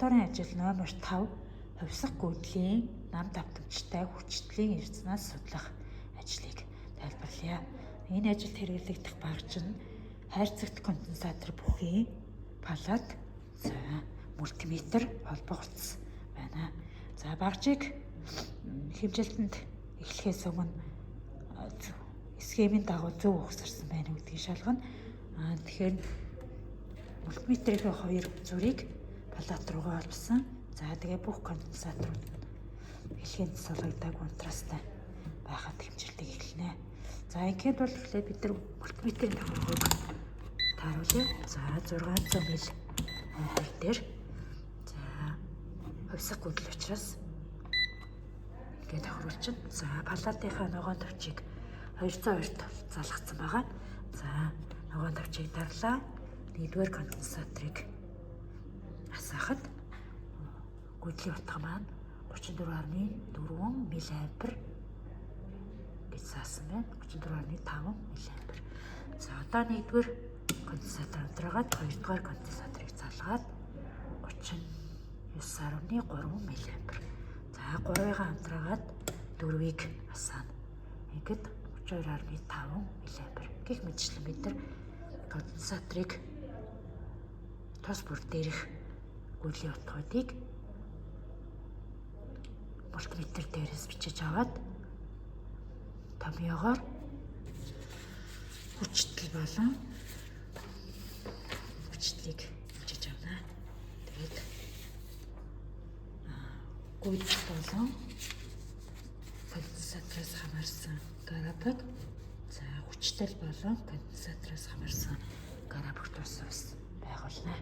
Лабораторийн ажил номер 5 хувьсах гүйдлийн нам давтамжтай хүчтэлийн резонанс судлах ажлыг тайлбарлая. Энэ ажилд хэрэглэгдэх багж нь хайрцагт конденсатор бүхий палат, за мультиметр, холбох утас байна. За багжийг хэмжилтэнд эхлэхээс өмнө схемийн дагуу зөв угсарсан байна гэдгийг шалгана. Тэгэхээр мультиметрийн хоёр зүрийг палат руугаа холбосон. За тэгээ бүх конденсаторууд нь хэлхийн салгагдаг унтраастай байхад хэмжилтийг эхэлнэ. За ингээд бол эхлээд бид нар мультиметрийн тохиргоог тааруулъя. За 600 мил ампер дээр за хувьсах гүйдэл учраас ингээд тохируулчихна. За палатынхаа ногоон товчийг 202-т залгацсан байгаа. За ногоон товчийг дарлаа. Нэгдүгээр конденсаторыг асаахад гүйдлийн утга маань 34.4 милиампер гэж заасан байна. 34.5 милиампер. За одоо нэгдүгээр конденсатор унтраагаад хоёрдугаар конденсаторыг залгаад 39.3 милиампер. За 3-ыг унтраагаад 4-ийг асаана. Ингээд 32.5 милиампер. Гэх мэтчлэн бид нар конденсаторыг тус бүр дээрх гүйдлийн утгуудыг мультиметр дээрээс бичиж аваад томьёогоор хүчтэл болон хүчтлийг бичиж авна. Тэгээд гүйдэл болон конденсатороос хамаарсан график, за хүчтэл болон конденсатороос хамаарсан график тус бас байгуулна.